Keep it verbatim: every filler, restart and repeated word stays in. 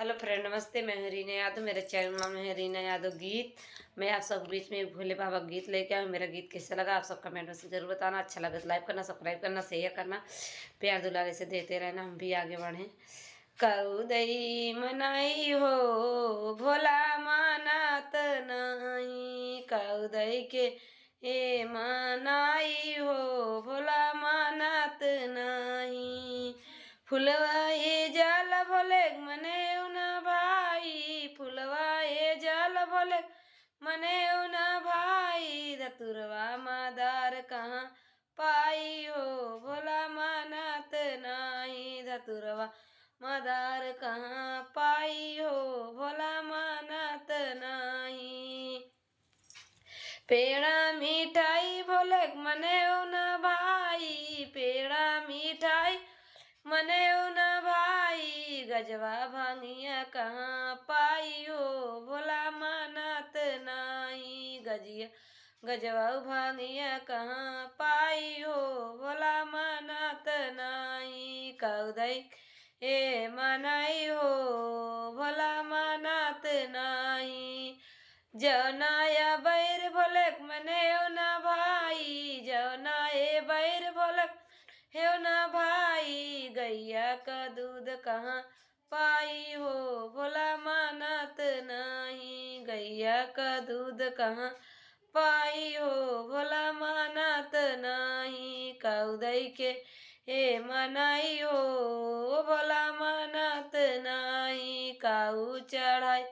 Hello friend, नमस्ते। मैं हूँ रीना यादव, मेरे channel नाम है रीना यादव गीत। मैं आप सब बीच में भोले बाबा का गीत लेके आऊँ। मेरा गीत कैसा लगा, आप सब comment में से जरूर बताना। अच्छा लगे तो like करना, subscribe करना, share करना, प्यार दुलार ऐसे देते रहना, हम भी आगे बढ़ें। कउदई मनाई हो भोला मानत नाही, कउदई के ए मनाई हो भोला मानत नाही। फुलवा ए जल भोले मनेउ न भाई, फुलवा ए जल भोले मनेउ न भाई। धतुरवा मदार कहाँ पाई हो भोला मानत नाही, धतुरवा मदार कहाँ पाई हो भोला मानत नाही। पेड़ा मिठाई भोले मनेउ न भाई, पेड़ा मिठाई मनेउ न भाई। गजवा भांगिया कहाँ पाई हो भोला मानत नाही, गजिया गजवा भांगिया कहाँ पाई हो भोला मानत नाही। कउदई ए मनाई हो भोला मानत नाही। जवना या बैर भोले मनेउ न भाई, जवना ए बैर भोले हेउ न भाई। गैया का दूध कहाँ पाई हो भोला मानत नाही, गैया का दूध कहाँ पाई हो भोला मानत नाही। कउदई के ए मनाई हो भोला मानत नाही, काऊ चढ़ाई